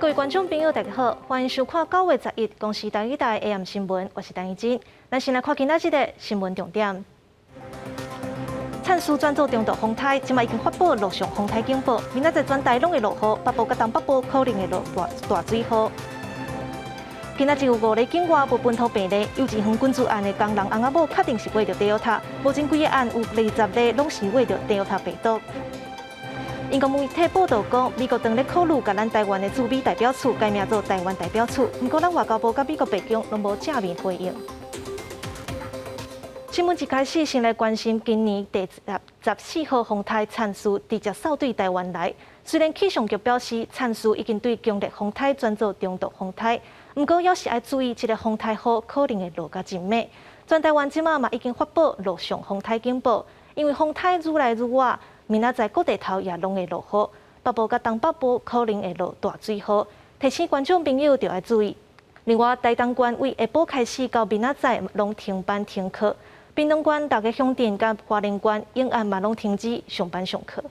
各位觀眾朋友，大家好，歡迎收看9月11公視台語台 AM 新聞，我是陳怡靜。咱先來看今仔日的新聞重點。燦斯轉做中度風颱，這馬已經發布陸上風颱警報，明仔載全台攏會落雨，北部佮東北部可能會落大大水雨。今仔日有五个境外無本土病例，幼稚園滾珠案的工人翁仔某確定是秽著 Delta，目前規个案有20例攏是秽著 Delta 病毒。英國媒體報道講，美國正咧考慮共咱台灣的駐美代表處改名做台灣代表處，毋過咱外交部佮美國白宮攏無正面回應。新聞一開始先來關心今年第14號風颱燦斯直接掃對台灣來。雖然氣象局表示燦斯已經對強烈風颱轉做中度風颱，毋過猶是愛注意這個風颱雨可能會落甲真猛。全台灣這馬嘛已經發布陸上風颱警報，因為風颱愈來愈倚，明仔載各地頭也攏會落雨，北部佮東北部可能會落大水雨，提醒觀眾朋友著愛注意。另外，台東縣對下晡開始到明仔載攏停班停課，屏東縣六个鄉鎮佮花蓮縣永安嘛攏停止上班上課。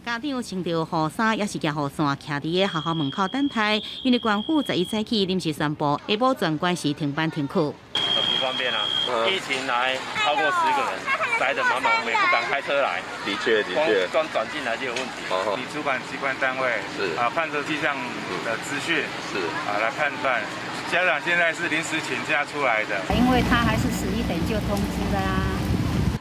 家長穿著雨衫，抑是舉雨傘，徛佇个學校門口等待，因為縣府11早起臨時宣布，下晡全縣是停班停課。很不方便啊！疫情來超過10個人，塞得滿滿，我們也不敢開車來。的確，的確，光轉進來就有問題。你主管機關單位是啊，看著氣象的資訊啊來判斷。家長現在是臨時請假出來的，因為他還是11點就通知啦。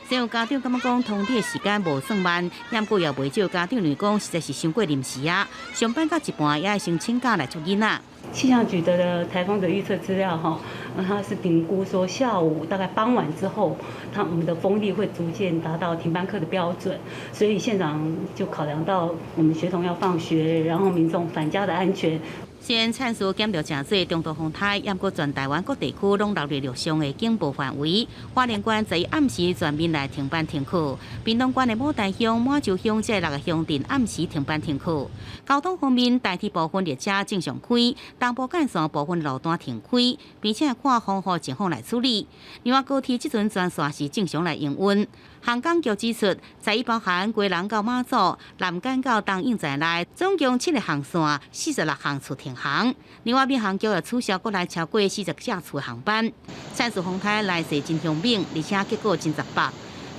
雖然家長感覺講通知的時間無算慢，毋過也袂少家長認為講實在是傷過臨時啊，上班到一半也愛先請假來接囡仔。氣象局的颱風的預測資料哈，那它是評估說下午大概傍晚之後，它我們的風力會逐漸達到停班課的標準，所以縣長就考量到我們學童要放學，然後民眾返家的安全。雖然燦斯減著成做中度風颱，毋過全台灣各地區攏落佇陸上的警報範圍。花蓮縣十一暗時全面來停班停課，屏東縣的牡丹鄉、滿洲鄉這六个鄉鎮暗時停班停課。交通方面，台鐵部分列車正常開，東部幹線部分路段停開，並且看風雨情況來處理。另外，高鐵這陣全線是正常來營運。航港局指出，十一包含基隆到馬祖、南竿到東引在內，總共七個航線，46航次停航。另外，民航局也取消國內超過40架次航班。燦斯風颱來勢真兇猛，而且結果真雜白。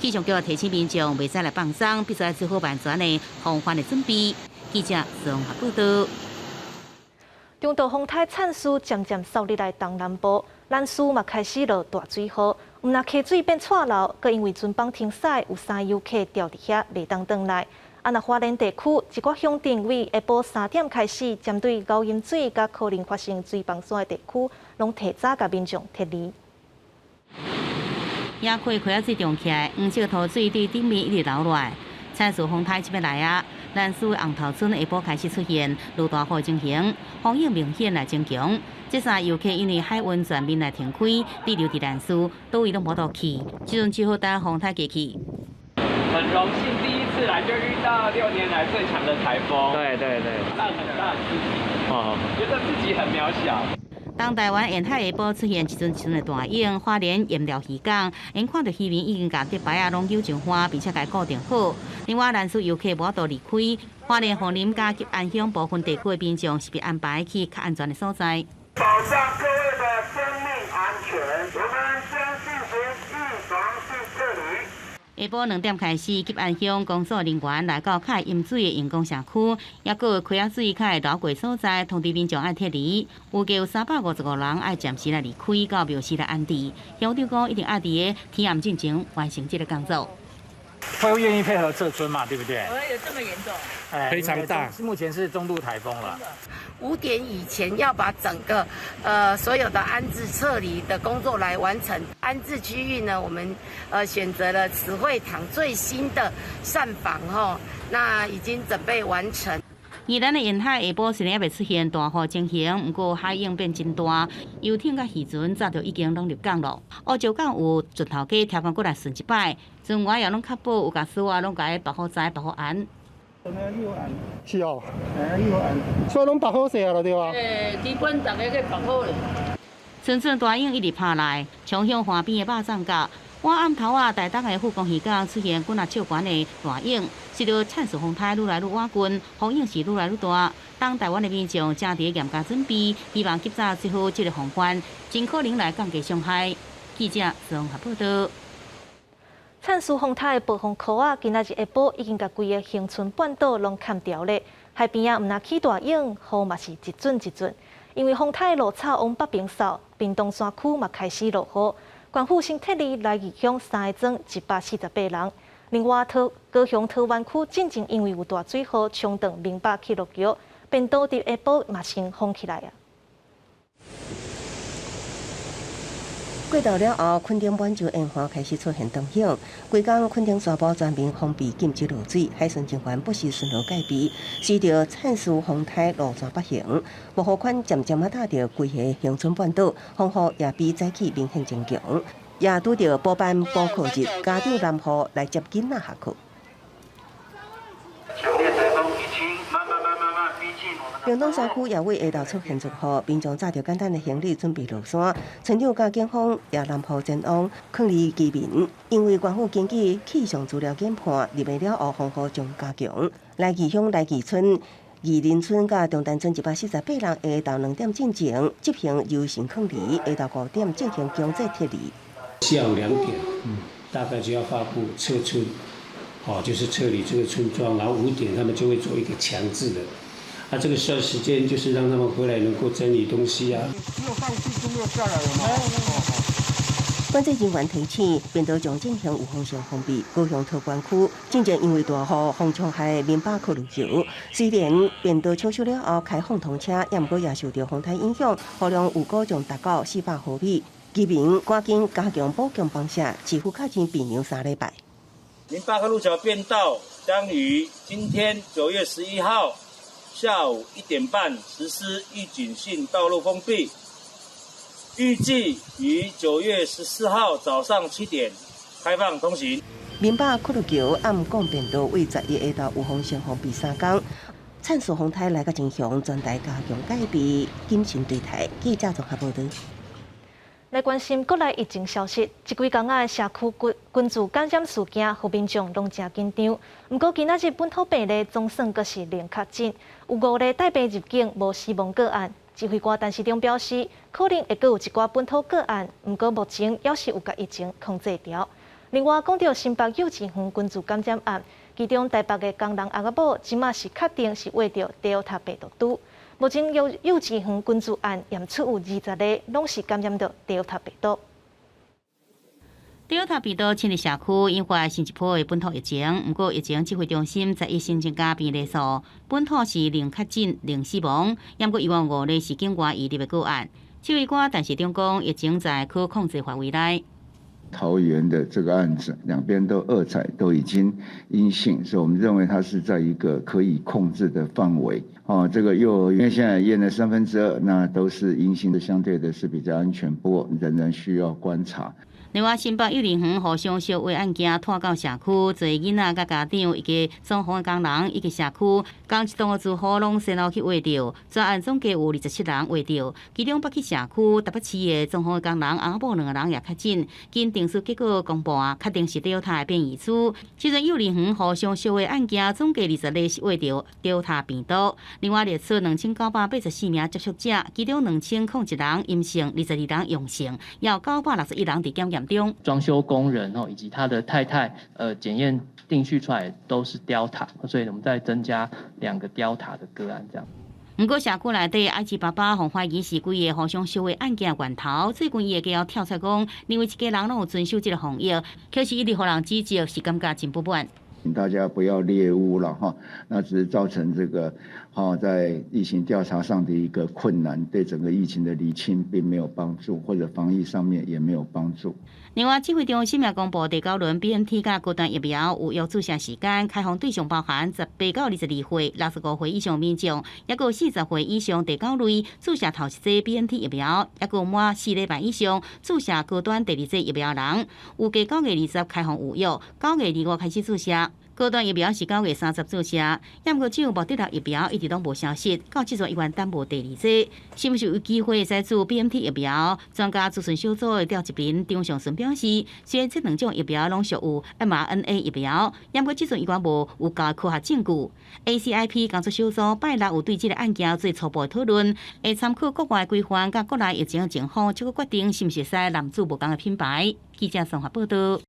氣象局也提醒民眾袂使來放鬆，必須愛做好萬全的防範的準備。記者綜合報道。中度風颱燦斯漸漸掃入來東南部，蘭嶼嘛開始落大水雨，毋但溪水變蔡流，閣因為船枋停駛，有三遊客牢佇遐袂當轉來。啊，若花蓮地區一寡鄉鎮對下晡3點開始，針對高淹水佮可能發生水崩山的地區，攏提早共民眾撤離。野溪溪仔水漲起來，黃色塗水佇頂面一直流落來。燦斯風颱這欲來啊，蘭嶼紅頭村下晡開始出現落大雨情形，風雨明顯來增強。這三遊客因為海運全面來停開，滯留佇蘭嶼，佗位攏無得去，這陣只好等風颱過去。很榮幸第一次來就遇到6年來最強的颱風。對對對，大很大自己，哦，覺得自己很渺小。東台灣沿海下晡出現一陣一陣的大湧，花蓮鹽寮漁港，𪜶看著漁民已經共竹排仔攏扭上岸，並且共固定好。另外，蘭嶼遊客無法度離開，花蓮鳳林佮吉安鄉部分地區的民眾是被安排去較安全的所在。保障各位的生命安全，我們將進行預防性撤離。下晡2點開始，吉安鄉工作人員來到較會淹水的員工社區，抑閣有溪仔水較會流過所在，通知民眾愛撤離。預計有355人愛暫時來離開，到廟司來安置。鄉長講一定愛佇个天暗進前完成這个工作。會願意配合撤村嘛？對不對？有這麼嚴重？哎，非常大。目前是中度颱風了。 5點以前要把整個所有的安置撤離的工作來完成。安置區域呢，我們選擇了慈惠堂最新的膳房吼，那已經準備完成。宜蘭的沿海下晡雖然猶未出現大雨情形，毋過海湧變真大，遊艇佮漁船早就已經攏入港咯。烏石港有船頭家調工過來巡一擺，船員也攏確保有共絲襪攏共縛好濟、縛好安。是哦，所以攏縛好勢啊，對吧？欸，基本逐个去縛好咧。陣陣大湧一直拍來，衝向岸邊的肉粽角，晚暗頭啊，台東的富岡漁港出現幾若尺懸的大湧，隨著燦視風颱愈來愈倚近，風湧是愈來愈大。當台灣的民眾正佇嚴格準備，希望及早做好這个防範，盡可能來降低傷害。記者綜合報道。燦視風颱的暴風箍仔，今仔日下晡已經共規个恆春半島攏崁牢咧。海邊仔毋但起大湧，雨嘛是一陣一陣。因為風颱落草往北邊掃，屏東山區嘛開始落雨。縣府先撤離來義鄉三个莊148人。另外，高雄桃園區進前因為有大水禍沖斷明百去陸橋，便都佇下晡嘛先封起來啊。過晝了後，墾丁滿洲沿岸開始出現長湧。規工墾丁沙埔全面封閉，禁止落水，海巡人員不時巡邏戒備，隨著燦視風颱路線北行，暴雨圈漸漸仔打著規个恆春半島，風雨也比早起明顯增強，也拄著補班補課日，家長南予來接囡仔下課。屏東山區也為下晝出現驟雨，民眾紮著簡單的行李準備落山。村長佮警方也南予前往勸離居民，因為縣府根據氣象資料研判，入暝了後風雨將加強。來義鄉來義村、義林村佮中丹村148人下晝2點進前執行柔性勸離，下晝5點進行強制撤離。下午2點，大概就要發布撤村，哦，就是撤離這個村莊，然後5點他們就會做一個強制的。啊，這個需要時間，就是讓他們回來能夠整理東西啊。管制人員提醒，便道將進行預防性封閉。高雄桃園區進前因為大雨，風沖害明巴克路橋。雖然便道搶修了後開放通車，也毋過也受著風颱影響，雨量有果將達到400毫米。居民趕緊加強補強房舍，市府確認避讓3禮拜。明巴克路橋便道將於今天9月11號下午1點半實施預警性道路封閉，預計於9月14號早上7點開放通行。明巴克路橋暗港便道為11下晝有風先封閉3工，燦視風颱來甲真強，全台加強戒備，謹慎對待。記者綜合報道。來關心國內疫情消息，這幾工仔社區群聚感染事件，予民眾攏誠緊張。毋過今仔日本土病例總算閣是零確診，有5个帶病入境無死亡個案。指揮官陳時中表示，可能會閣有一寡本土個案，毋過目前猶是有共疫情控制牢。另外，講著新北幼稚園群聚感染案，其中台北的工人翁仔某，這馬是確定是患著 Delta 病毒株。目前幼稚園群聚案驗出有20个，攏是感染著 Delta 病毒。 Delta 病毒侵入社區，引發新一波的本土疫情。毋過疫情指揮中心11新增加病例數，本土是零確診、零死亡，猶閣有5个是境外移入的個案。指揮官陳時中講，疫情在可控制範圍內。桃園的這個案子，兩邊都二採都已經陰性，所以我們認為它是在一個可以控制的範圍。哦，這個幼兒園現在驗了2/3，那都是陰性的，相對的是比較安全，不過仍然需要觀察。另外，新北幼兒園互相相話案件拖到社區，濟囡仔佮家長以及裝潢的工人以及社區，仝一棟的住戶攏先後去話著，全案總計有27人話著，其中北起社區台北市的裝潢的工人翁仔某2个人也確診，經定序結果公布，確定是 Delta 的變異株。這陣幼兒園互相相話案件總計20个是話著 Delta 病毒。另外列出2984名接觸者，其中2001人陰性，22人陽性，也有961人佇檢驗中。裝修工人哦，以及他的太太，檢驗定序出來都是 Delta，所以我們再增加2個 Delta 的個案，這樣。毋過社區內底愛滋爸爸予懷疑是規个互相相話案件源頭，最近伊會加跳出來講，認為一家人攏有遵守這个防疫，可是一直予人指責，是感覺真不滿。請大家不要獵巫了哈，那只是造成這個哈在疫情調查上的一個困難，對整個疫情的釐清並沒有幫助，或者防疫上面也沒有幫助。另外，指揮中心也公布第九輪 BNT 佮高端疫苗有約注射時間，開放對象包含18到22歲、65歲以上民眾，抑閣40歲以上第九類注射頭一劑 BNT 疫苗，抑閣滿4禮拜以上注射高端第二劑疫苗人。預計9月20開放預約，9月25開始注射。高端疫苗是9月30注射，毋過只有莫德納疫苗一直攏無消息，到這陣猶原等無第二劑，是毋是有機會會使注 BNT 疫苗？專家諮詢小組的召集人張上淳表示，雖然這兩種疫苗攏屬有 mRNA 疫苗，毋過這陣猶原無有夠科學證據。ACIP 工作小組拜六有對這个案件做初步討論，會參考國外規範佮國內疫情情況，才閣決定是毋是會使濫注無仝的品牌。記者綜合報道。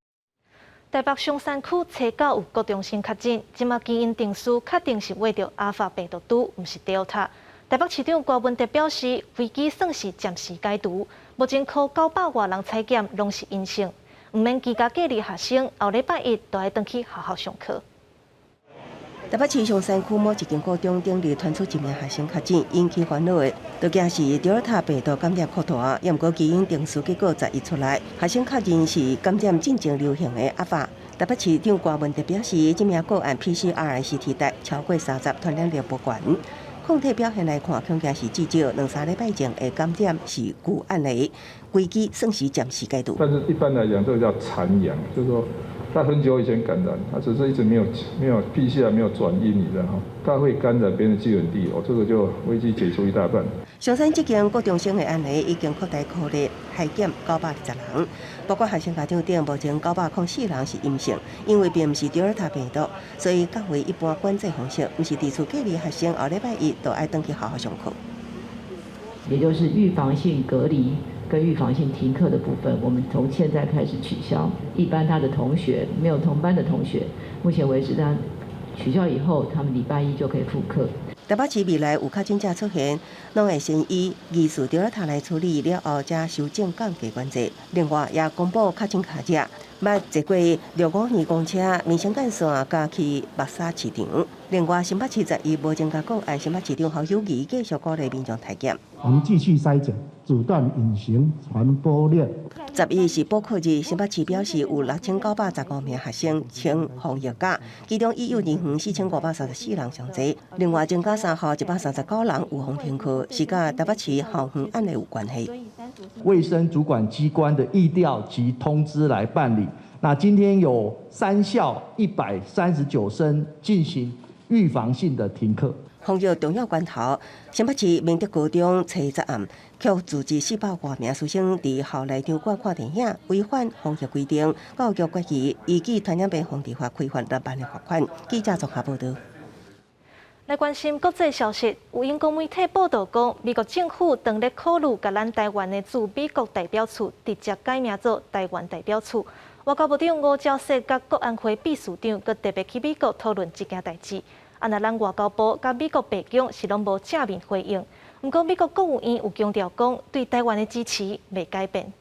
台北松山區初九有國中生確診，這馬基因定序確定是秽著阿爾法病毒株，毋是 Delta。台北市長柯文哲表示，危機算是暫時解除，目前予900外人採檢攏是陰性，毋免居家隔離學生後禮拜一就愛轉去學校上課。台北市松山區某一間高中頂日傳出一名學生確診，引起煩惱的，就驚是德爾塔病毒感染擴大，毋過基因定序結果十一出來，學生確認是感染進前流行的阿法。台北市長柯文哲表示，這名個案 PCR 的 Ct 值超過30，傳染力無懸。抗體表現來看，恐驚是至少兩三禮拜前的感染是舊案例，危機算是暫時解除。但是一般來講，這個叫殘陽，就是說。他很久以前感染，他只是一直沒有 PCR 沒有轉陰，你知道哈？他會感染別人的機會很低，哦，這個就危機解除一大半。松山這間國中生的案例已經擴大擴大，篩檢920人，包括學生家長等，目前904人是陰性，因為並毋是德爾塔病毒，所以較為一般管制方式，毋是佇厝隔離學生後禮拜一就愛轉去學校上課。也就是預防性隔離跟預防性停課的部分，我們從現在開始取消。一般他的同學沒有同班的同學，目前為止，他取消以後，他們禮拜一就可以復課。台北市未來有確診者出現，攏會先以疑似德爾塔來處理，了後才修正降低管制。另外，也公布確診者，捌坐過652公車民生幹線，佮去木柵市場。另外，新北市十一無增加個案，新北市長侯友宜繼續鼓勵民眾篩檢。我們繼續篩檢，阻斷隱形傳播鏈。十一是補課日，新北市表示有6915名學生穿防疫甲，其中以幼兒園4534人上濟。另外增加三校139人有予停課，是佮台北市校園案例有關係。衛生主管機關的疫調及通知來辦理。那今天有三校139生進行預防性的停課。防疫重要關頭，新北市明德高中初十暗，卻組織400外名師生佇校內場館看電影，違反防疫規定。教育局決議依據傳染病防治法開罰6萬的罰款。記者綜合報道。來關心國際消息，有英國媒體報道講，美國政府當咧考慮共咱台灣的駐美國代表處直接改名做台灣代表處。外交部長吳釗燮佮國安會秘書長閣特別去美國討論這件代誌。啊，若咱外交部佮美國白宮是攏無正面回應。毋過美國國務院有強調講，對台灣的支持袂改變。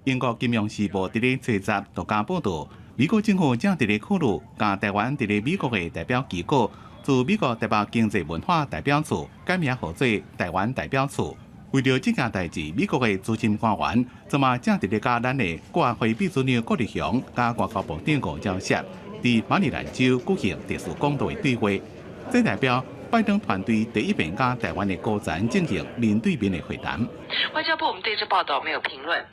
英國金融時報佇咧初十獨家報道，美國政府正佇咧考慮共台灣佇咧美國的代表機構駐美國台北經濟文化代表處改名號做台灣代表處。為著這件代誌，美國的資深官員這馬正佇咧佮咱的國安會秘書長郭立雄佮外交部長吳釗燮，佇馬里蘭州舉行特殊講道的對話，這代表拜登團隊第一遍佮台灣的高層進行面對面的會談。外交部，我們對這報道沒有評論。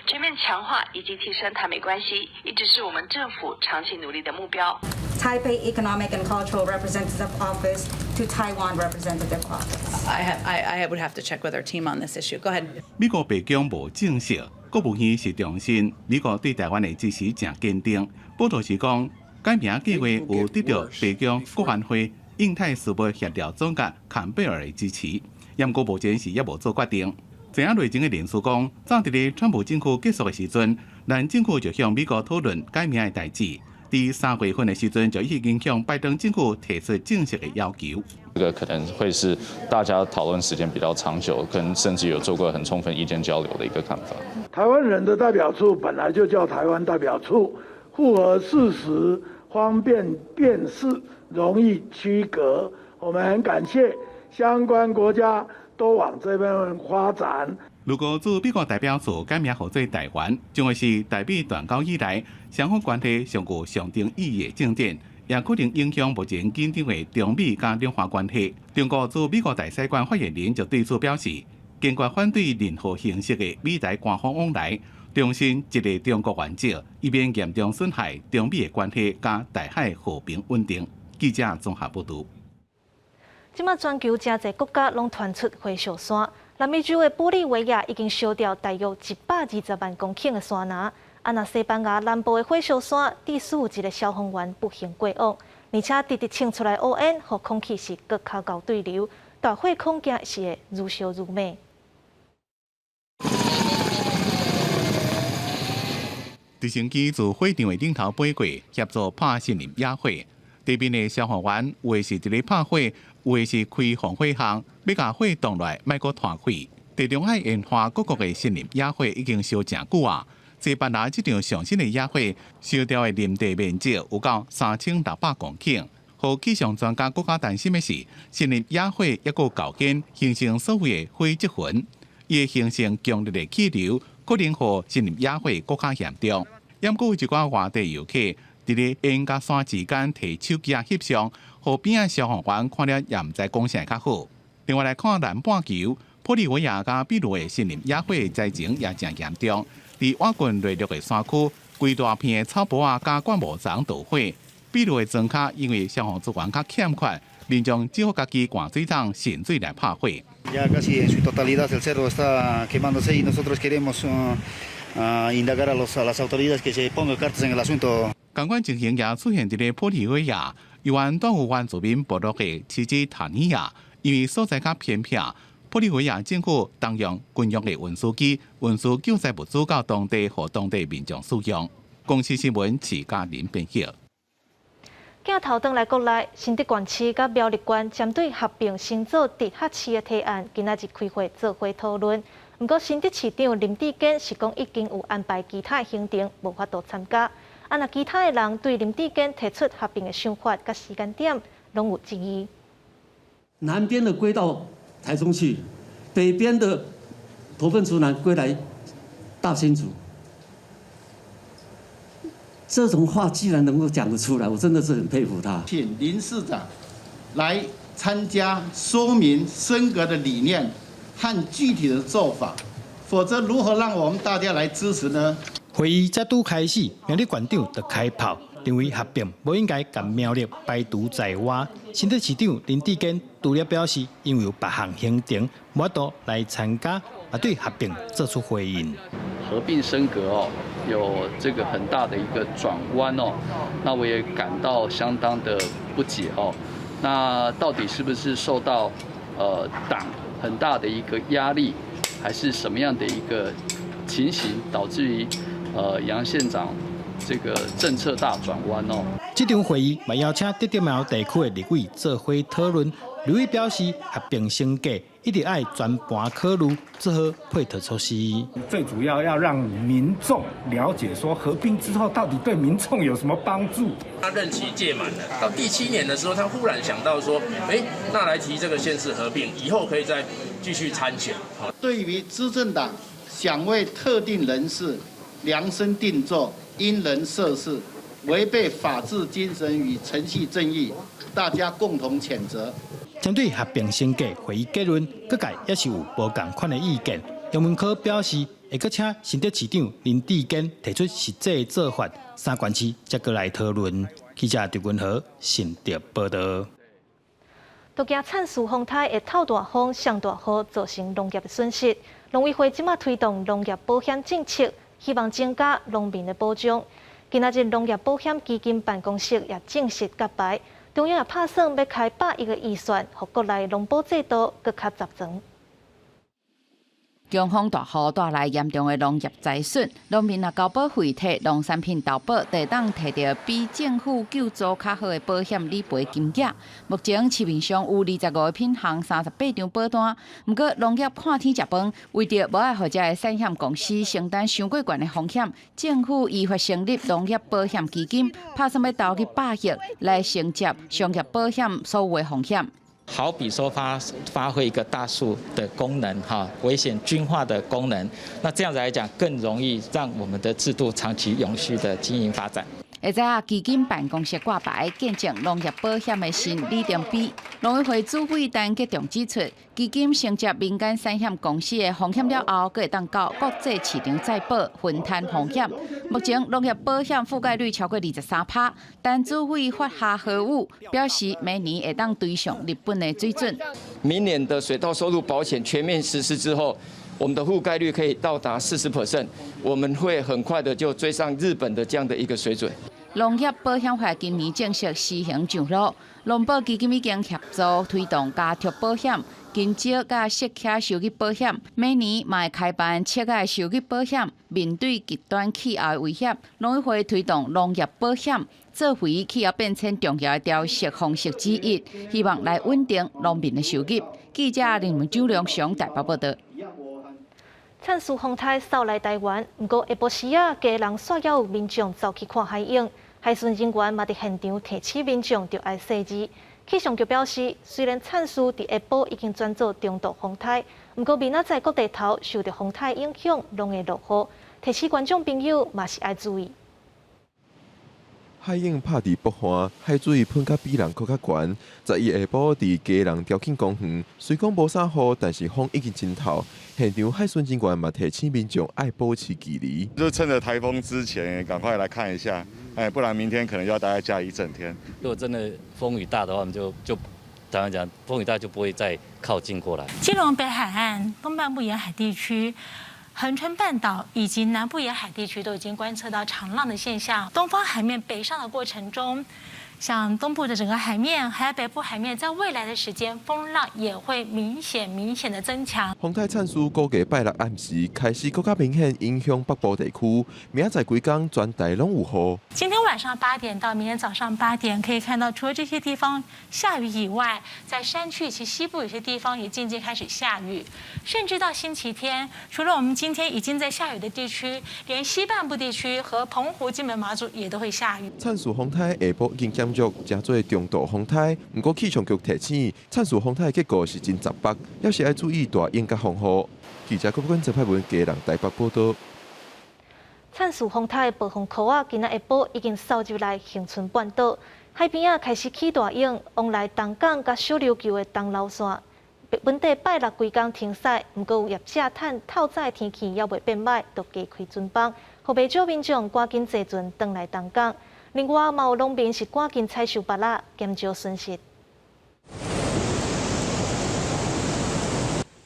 全面強化以及提升台美關係，一直是我們政府長期努力的目標。 Taipei Economic and Cultural Representative Office to Taiwan Representative Office. I would have to check with our team on this issue. Go ahead. 美國白宮無證實，國務院是重申美國對台灣的支持誠堅定。報道是講，改名計劃有得到白宮國安會印太事務協調總監坎貝爾的支持，毋過目前是猶無做決定。知影內情的人士講，早佇咧川普政府結束的時陣，咱政府就向美國討論改名的代誌。佇3月份的時陣，就已經向拜登政府提出正式的要求。這個可能會是大家討論時間比較長久，可能甚至有做過很充分意見交流的一個看法。台灣人的代表處本來就叫台灣代表處，符合事實，方便辨識，容易區隔。我們很感謝相關國家都往這邊發展。如果駐美國代表處改名號做台灣，將會是台美斷交以來雙方關係上具象徵意義的進展，也可能影響目前緊張的中美佮兩岸關係。中國駐美國大使館發言人就對此表示，堅決反對任何形式的美台官方往來，重申一個中國原則，以免嚴重損害中美的關係佮台海和平穩定。記者綜合報導。這馬全球誠濟國家攏傳出火燒山，南美洲的玻利維亞已經燒掉大約120萬公頃的山林。啊，若西班牙南部的火燒山，致使有一个消防員不幸過往，而且直直衝出來烏煙，予空氣是閣較𠢕對流，大火恐驚是會愈燒愈猛。直升機自火場的頂頭飛過，協助拍森林野火。地面的消防員有的是佇咧拍火，有的是開防火巷，欲共火擋落來，莫閣拖開。地中海沿岸各國的森林野火已經燒誠久啊！西班牙這場上新的野火燒掉的林地面積有到3600公頃。予氣象專家閣較擔心的是，森林野火猶閣厚間形成所謂的火積雲，伊會形成強烈的氣流，可能予森林野火閣較嚴重。毋過有一寡外地遊客佇咧煙佮山之間提手機仔翕相，予邊仔消防員看了也毋知講啥較好。另外來看南半球，玻利維亞佮秘魯的森林野火災情也誠嚴重。佇倚近內陸的山區，規大片的草埔仔佮灌木叢著火。秘魯的莊跤因為消防資源較欠缺，民眾只好家己灌水桶滲水來拍火。 Ya casi en su totalidad el cerro está quemándose y nosotros queremos indagar a las autoridades que se pongan cartas en el asunto。仝款情形也出現佇咧玻利維亞，猶原住有原住民部落的奇吉塔尼亞，因為所在較偏僻，玻利維亞政府動用軍用的運輸機運輸救災物資到當地，予當地民眾使用。公視新聞徐嘉玲編譯。鏡頭轉來國內，新竹縣市佮苗栗縣針對合併新做直轄市的提案，今仔日開會做伙討論。毋過新竹市長林智堅是講已經有安排其他行程，無法度參加。啊，若其他的人對林智堅提出合併的想法佮時間點，攏有質疑。南邊的歸到台中去，北邊的頭份竹南歸來大新竹。這種話既然能夠講得出來，我真的是很佩服他。請林市長來參加，說明升格的理念和具體的做法，否則如何讓我們大家來支持呢？會議才拄開始，苗栗縣長就開炮，認為合併無應該共苗栗排除在外。新竹市長林智堅除了表示，因為有別項行程，無法度來參加，也對合併做出回應。合併升格哦，有這個很大的一個轉彎哦，那我也感到相當的不解哦。那到底是不是受到黨很大的一個壓力，還是什麼樣的一個情形，導致於楊縣長這個政策大轉彎哦？這場會議嘛邀請竹竹苗地區的立委做伙討論。立委表示，合併升格一定愛全盤考慮，做好配套措施。最主要要讓民眾了解，說合併之後到底對民眾有什麼幫助。他任期屆滿了，到第七年的時候，他忽然想到說，哎，那來提這個縣市合併，以後可以再繼續參選。對於執政黨想為特定人士量身定做、因人設事，違背法治精神與程序正義，大家共同譴責。針對合併升格會議結論，各界也是有無仝款的意見。楊文科表示，會閣請新竹市長林智堅提出實際的做法，三縣市才閣來討論。記者陳文和新竹報導。都驚產樹風颱會透大風、上大雨，造成農業的損失。農委會這馬推動農業保險政策，希望增加農民的保障。今仔日農業保險基金辦公室也正式揭牌，中央也拍算欲開100億的預算，予國內農保制度閣較齊全。強風大雨帶來嚴重的農業災損，農民若交保費提農產品投保，就會當提著比政府救助較好的保險理賠金額。目前市面上有25个品項、38張保單。毋過農業看天食飯，為著無愛予遮个產險公司承擔傷過懸的風險，政府依法成立農業保險基金，拍算欲投入100億來承接商業保險所有的風險。好比說發揮一個大樹的功能，哈，危險均化的功能，那這樣子來講，更容易讓我們的制度長期永續的經營發展。下早仔基金辦公室掛牌，見證農業保險的新里程碑。農委會主委陳吉仲指出，基金承接民間產險公司的風險了後，閣會當到國際市場再保分攤風險。目前農業保險覆蓋率超過23%，陳主委發下豪語，表示明年會當追上日本的水準。明年的水稻收入保險全面實施之後，我們的覆蓋率可以到達40%，我們會很快的就追上日本的這樣的一個水準。農業保險法今年正式施行上路，農保基金已經協助推動家畜保險、根蕉佮釋茄收入保險，每年嘛會開辦七個收入保險。面對極端氣候的威脅，農委會推動農業保險，做為氣候變遷重要的調適方式之一，希望來穩定農民的收入。記者林周良雄台北報道。燦氏風颱掃來台灣，毋過下晡時仔，基隆煞猶有民眾走去看海湧，海巡人員嘛佇現場提醒民眾著愛細緻。氣象局表示，雖然燦氏佇下晡已經轉做中度風颱，毋過明仔載各地頭受著風颱影響，攏會落雨，提醒觀眾朋友嘛是愛注意。海湧拍佇北岸，海水噴甲比人閣較懸。11下晡佇基隆兆慶公園，雖講無啥雨，但是風已經真透。現場海巡人員嘛提醒民眾愛保持距離。就趁著颱風之前，趕快來看一下，哎，不然明天可能要待在家一整天。如果真的風雨大的話，我們就當然講風雨大就不會再靠近過來。基隆北海岸、東半部沿海地區、恆春半島以及南部沿海地區都已經觀測到長浪的現象。東方海面北上的過程中，像東部的整個海面，還有北部海面，在未來的時間，風浪也會明顯明顯的增強。風颱燦氏估計拜六暗時開始閣較明顯影響北部地區，明仔載規工全台攏有雨。今天晚上8點到明天早上8點，可以看到除了這些地方下雨以外，在山區以及西部有些地方也漸漸開始下雨，甚至到星期天，除了我們今天已經在下雨的地區，連西半部地區和澎湖、金門、馬祖也都會下雨。燦氏風颱下晡已經減弱，成做中度風颱。毋過氣象局提醒，燦氏風颱的結果是真雜北，猶是愛注意大湧佮風雨。記者郭君陳派文基隆台北報道。燦氏風颱暴風圈仔，今仔下晡已經掃入來恆春半島海邊仔，開始起大湧，往來東港佮小琉球的東流線。本地拜六規工停駛，毋過有業者趁透早天氣猶未變䆀，就加開船班，予袂少民眾趕緊坐船轉來東港。另外，嘛有農民是趕緊採收芭樂，減少損失。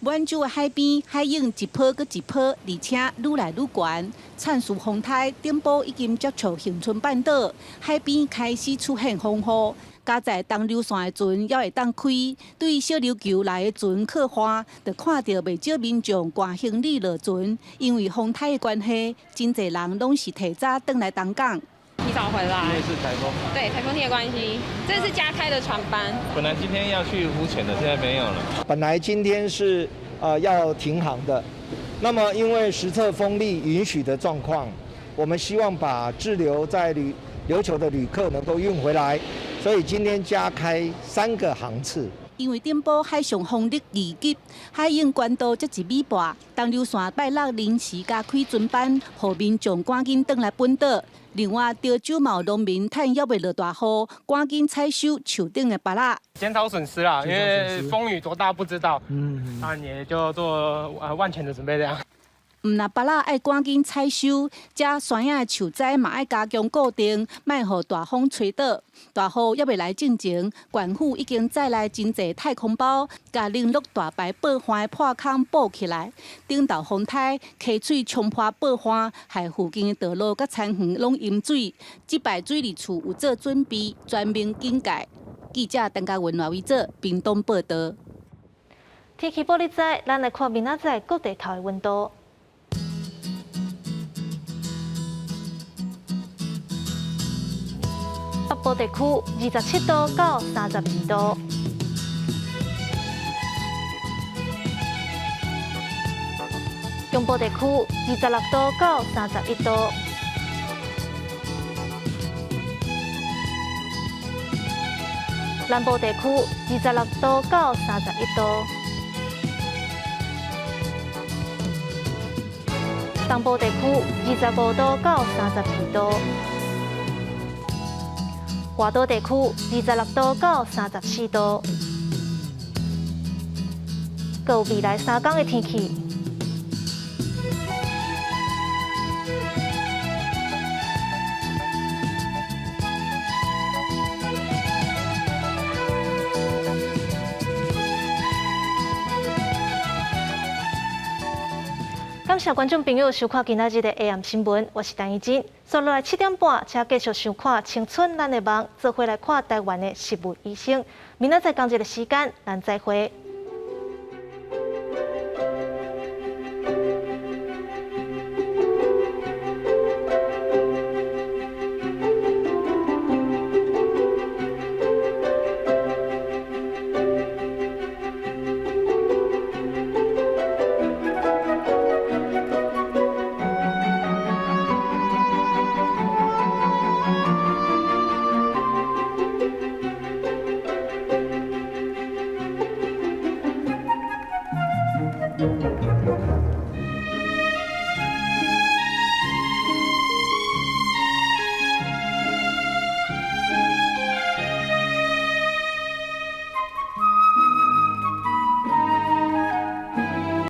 滿洲的海邊，海湧一波閣一波，而且愈來愈懸。燦氏風颱頂部已經接觸恆春半島，海邊開始出現風雨。加在東流線的船猶會當開，對小琉球來的船客岸，就看著袂少民眾掛行李落船，因為風颱的關係，真濟人攏是提早轉來東港。提早回來，因為是颱風。對，颱風天的關係，這是加開的船班。本來今天要去浮潛的，現在沒有了。本來今天是要停航的，那麼因為實測風力允許的狀況，我們希望把滯留在琉球的旅客能夠運回來，所以今天加開3個航次。因為頂部海上風力2級，海湧懸度才1米半，東流線拜六臨時加開船班，予民眾趕緊轉來本島。另外，潮州嘛有農民趁猶未落大雨，趕緊採收樹頂的芭樂，減少損失啦，因為風雨多大不知道，那也就做萬全的準備這樣。毋但芭樂愛趕緊採收，遮山仔的樹栽嘛愛加強固定，莫予大風吹倒。大雨猶未來進前，縣府已經載來真濟太空包，共零落大排報岸的破空補起來。頂道風颱，溪水衝破報岸，害附近的道路佮田園攏淹水。這擺水利處有做準備，全面警戒。記者陳嘉文、賴偉哲，屏東報道。天氣報你知，咱來看明仔載各地頭的溫度。北部地區27度到32度，中部地區26度到31度，南部地區26度到31度，東部地區25度到32度。外島地區26度到34度。閣有未來3工的天氣。感謝觀眾朋友收看今仔日的 AM 新聞，我是陳怡靜。接落來7點半，請繼續收看《青春咱的夢》，做伙來看台灣的食物醫生。明仔載仝一个時間，咱再會。